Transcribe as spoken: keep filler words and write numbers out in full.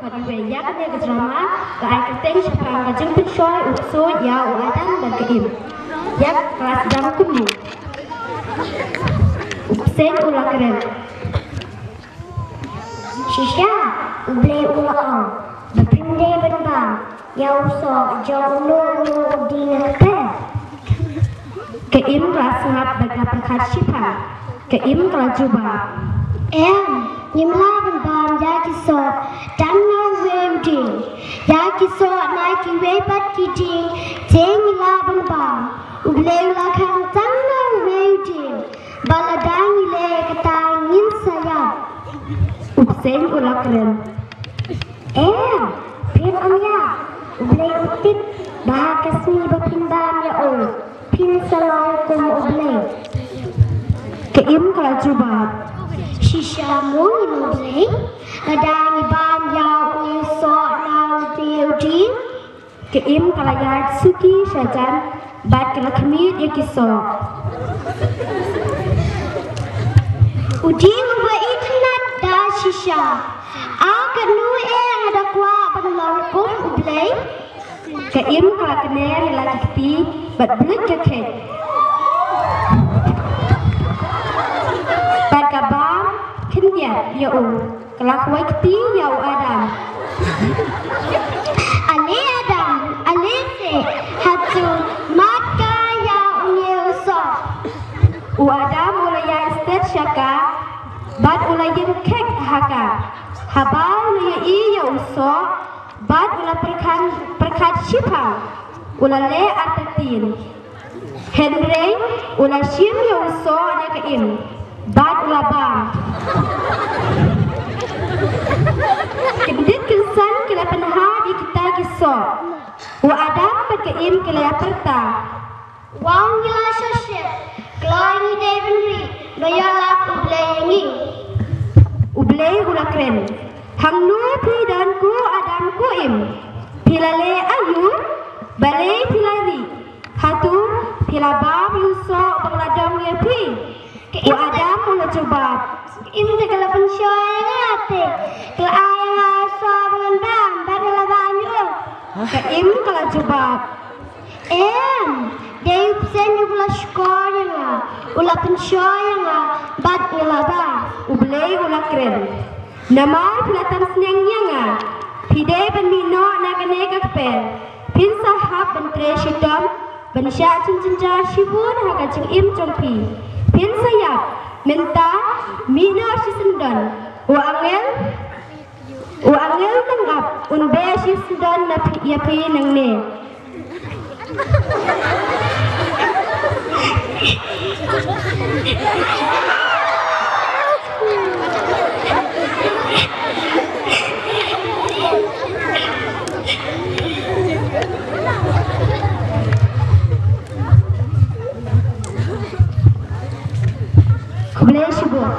Ïa kane ka drama ka ai kyrteng shaphang ka jingpynshoi u ksuid ïa u Adam bad ka Im. Ïa ka la sdang kumne. U Bseiñ u la kren. Shisha, U Blei u la ong ba phim dei ban bam ïa u soh jong uno uno u dieng ha kper. Ka Im ka la sngap bad ka la pyrkhat shiphang. Ka Im ka la jubab, em, ngim lah ban bam ïa ki soh tang na uwei u dieng. Ïa ki soh na kiwei pat ki dieng te ngi lah ban bam. U Blei u la khang tang na uwei u dieng. Bad lada ngi leh kata ngin sa ïap. U Bseiñ u la kren. Em, phin ym ïap. U Blei u tip ba ha ka sngi ba phin bam ïa u, phin sa long kum U Blei. Ka Im ka la jubab, shisha mo, U Blei, lada ngi bam ïa une u soh na u dieng u dieng. Ka Im ka la ïaid suki sha jan bad ka la khmih ïa ki soh. U dieng uba itynnad da shisha. A, kano eh nga da kwah ban long kum U Blei? Ka Im ka la kner ïa la ki kti bad bluit ka khet. Bad ka bam khyndiat ïa u. Ka la khwai kti ïa u Adam. Ale Adam, ale se, hato mad ka ïa une u soh? U Adam u la ïaid stet sha ka bad u la ïeng khek ha ka. Haba u la ïohi ïa u soh bad u la pyrkhat, pyrkhat shiphang, u la leh artatien. Hynrei u la shim ïa u soh na ka Im bad u la bam. Kyndit kynsan ki la pynhap ïa kita ki soh. U Adam bad ka Im ki la ïapyrta, wow, ngi la sngewsih. Kloi ngi dei ban ri ba ïalap U Blei ïa ngi. U Blei u la kren, hangno phi don ko Adam ko Im? Phi la leh aïu balei phi la ri? Hato phi la bam ïa u soh ba nga la dong ïa phi? Ka Im, u Adam u la jubab, Im te ka la pynshoi ïa nga te. Ka la ai ïa nga u soh ba ngan bam bad nga la bam ïa u. Ka Im ka la jubab, em, dei u Bseiñ uba la shkor ïa nga, u la pynshoi ïa nga bad nga la bam. U Blei u la kren, namar phi la tan sneng ïa nga, phi dei ban mih noh na kane ka kper. Phin sa hap ban trei shitom ban shah jynjar shibun ha ka jingim jong phi. Phin sa ïap. Mynta mih noh shisyndon. U angel, u angel nongap un beh shisyndon na phi, ïa phi nangne. Khublei shibun.